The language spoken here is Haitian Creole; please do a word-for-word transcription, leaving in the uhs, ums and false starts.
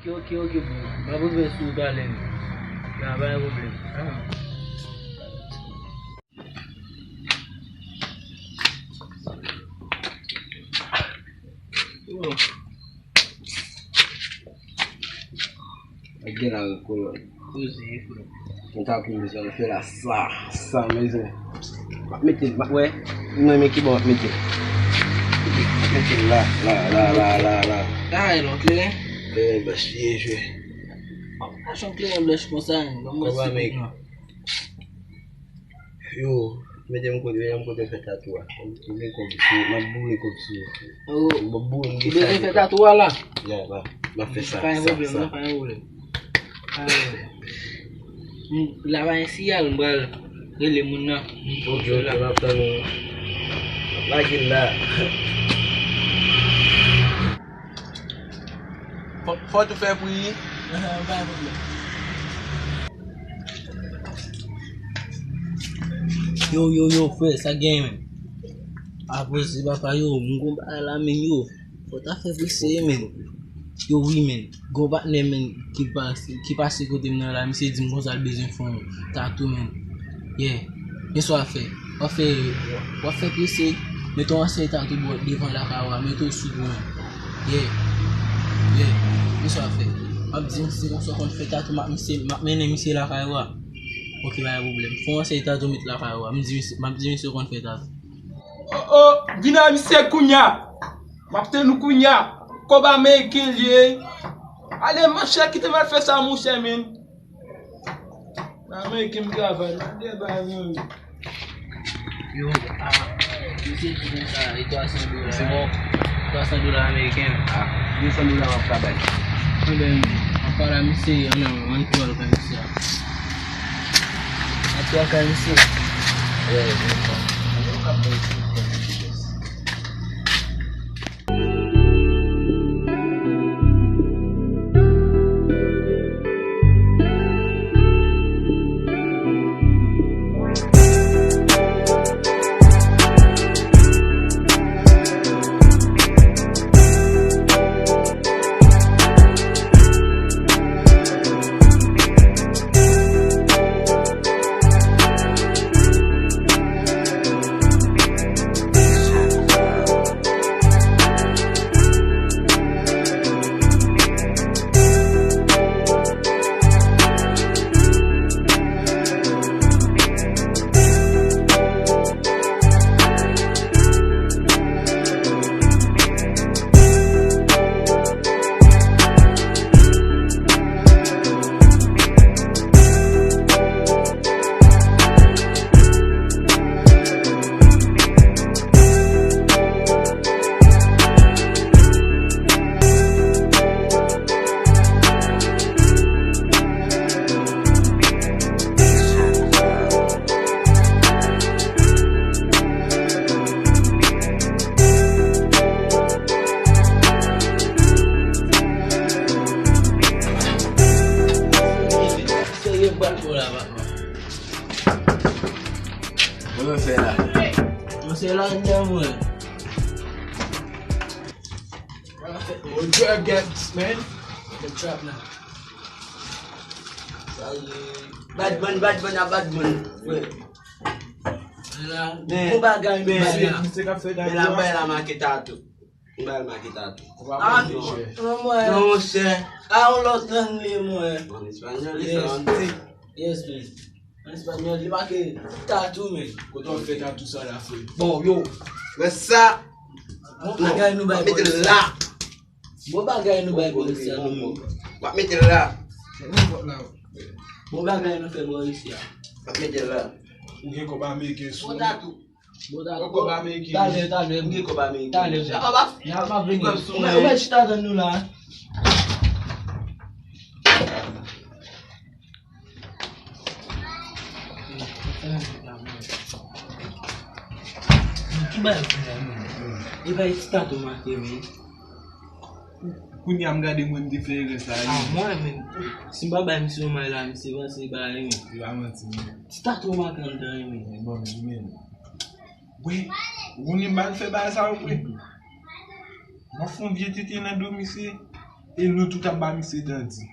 Ok, ok, bro. M ap rive sou ou talè, men. Ya, pa gen pwoblèm. Ah. Ak gen la, kolòn. Poze, frè. Mwen ta pou mizè fè la, sa, sa, mezanmi. M ap mete l, m ap wè. Mwen men ki bò m ap mete l. M ap mete l la, la, la, la, la, la. Sa e lòt kleren? Kleren blanch, byen jwe. Achte yon kleren blanch konsa, men. Kòb Ameriken. Yo, mete m kote, mete m kote fè tatou a. Ou gen kòb sou, m ap boule kòb sou. Oh. M ap boule, m gen sa. Ou bezwen fè tatou a la? Ya, la. M ap fè sa, sa, sa. Pa gen pwoblèm, non, pa gen pwoblèm. Pa gen pwoblèm. M, la pa gen siyal, m pral rele moun nan. Ok, ok, m ap tann ou. M ap lage l la. Fò, fò tou fè pri. Ahan, pa gen pwoblèm. Yo, yo, yo, frè, sa gen, men. Apoze, papa, yo, m gon bagay la, men, yo. Fò ta fè prese, men. Yo, wi, men. Gon patnè, men, ki pase, ki pase kote m nan la, misye di m konsa l bezwen fè yon tatou, men. Yeah. Men sa w ap fè. W ap fè, w ap fè prese, mete yon ansèy tatou bò devan lakay ou a, mete w sou gwo, men. Yeah. Yeah. Men sa w ap fè. M ap di misye konsa w konn fè tatou, m ap misye, m ap mennen misye lakay ou a. Ok, pa gen pwoblèm. Fè yon ansèy tatou met lakay ou a. M di misye, m ap di misye w konn fè tatou. Oh, oh, vin a misye kounya. M ap tann ou kounya. Kòb ameriken l ye. Ale, monchè, kite m al fè sa, monchè, men. Nan men ki m travay la, de bay mwen. Yo, a, misye di konsa, e twa san dola. Se bon. Twa san dola ameriken. A, de san dola m ap ka bay. Anben, anpa la misye, ann, ann pran l kay misye a. Ann pran l kay misye. Yeah, yeah. Serye, bwat pou la, papa. Mwen fè la. Mwen se la anndan mwen. Yo, drug addict, man. The trap now. Bad man, bad man, a bad man. Frè. Men, bon bagay, men. Misye k ap fè tatou a. Men la, bay la make tatou. Bay la make tatou. Ah, non, mwen. Non, monchè. Ah, yon lòt lang li, mwen. An espanyòl, li fè yon ti. Yes, man. An espanyòl, li make tatou, men. Kote w fè tatou sa la, frè? Bon, yo. Fè sa. Bon bagay nou bay bò isi a. Bon bagay nou bay bò isi a, nou menm. W ap mete l la. Bon bagay nou fè bò isi a. W ap mete l la. Ou gen kòb ameriken sou ou. Bon tatou. Bon tatou. Kòb ameriken. Talè, talè. Ou gen kòb ameriken. Talè. N ap, n ap vini. Ou mèt, ou mèt chita tann nou la. Ki bagay pou mwen, men? E pa ti tatou make, men. Kounye a m gade mwen, m te fè erè sa, wi. Ah, mwen, men, si m pa bay misye yon may la, misye panse bagay, men. Se pa manti, men. Ti tatou make anndan, men. Men bon, men, men. Wi, ou konnen m pa fè bagay sa yo, wi. M ap fè yon vye tete nan do misye. E nou tout ap ba misye dandi.